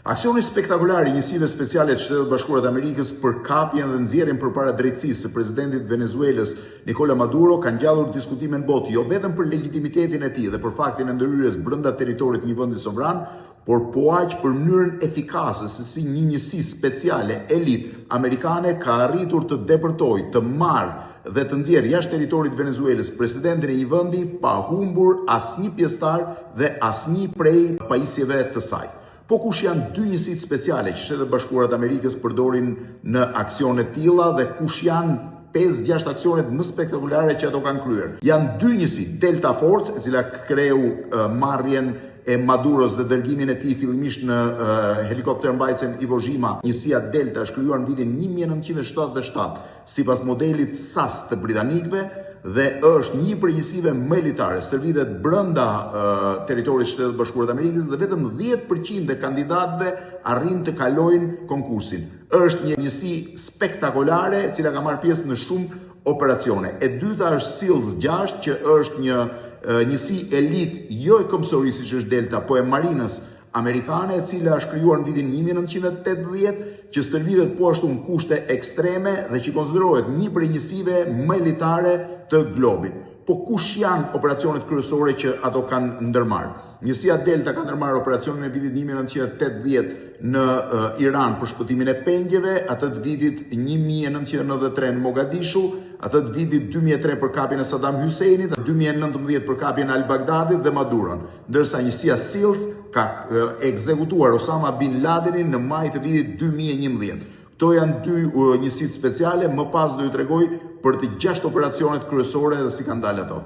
Aksioni spektakolar i njësive speciale të Shteteve të Bashkuara të Amerikës për kapjen dhe nxjerrjen përpara drejtësisë së presidentit të Venezuelës, Nicola Maduro, ka ngjallur diskutime në botë jo vetëm për legjitimitetin e tij dhe për faktin e ndërhyrjes brenda territorit të një vendi sovran, por po aq për mënyrën efikase se si një njësi speciale elitë amerikane ka arritur të depërtojë, të marrë dhe të nxjerrë jashtë territorit të Venezuelës presidentin e një vendi pa humbur asnjë pjesëtar dhe asnjë prej pajisjeve të saj. Po kush janë dy njësitë speciale që Shtetet e Bashkuara të Amerikës përdorin në aksione të tilla dhe kush janë 5-6 aksionet më spektakolare që ato kanë kryer? Janë dy njësi, Delta Force, e cila kreu marrjen e Maduros dhe dërgimin e tij fillimisht në helikopter mbajtësen Iwo Jima. Njësia Delta është krijuar në vitin 1977 sipas modelit SAS të britanikëve dhe është një prej njësive më elitare, stërvitet brenda territorit të Shteteve të Bashkuara të Amerikës dhe vetëm 10% e kandidatëve arrijnë të kalojnë konkursin. Është një njësi spektakolare e cila ka marrë pjesë në shumë operacione. E dyta është SEALs 6 që është një njësi elitë jo e këmbësorisë siç është Delta, po e marinës amerikane e cila është krijuar në vitin 1980, që stërvitet po ashtu në kushte ekstreme dhe që konsiderohet një prej njësive më elitare të globit. Po kush janë operacionet kryesore që ato kanë ndërmarrë? Njësia Delta ka ndërmarrë operacionin e vitit 1980 në Iran për shpëtimin e pengjeve, atë të vitit 1993 në Mogadishu, atë të vitit 2003 për kapjen e Saddam Husseinit, 2019 për kapjen e Al-Baghdadit dhe Maduron. Ndërsa njësia SEALs ka ekzekutuar Osama Bin Ladenin në maj të vitit 2011. Këto janë dy njësitë speciale, më pas do ju tregoj për të gjashtë operacionet kryesore dhe si kanë dalë ato.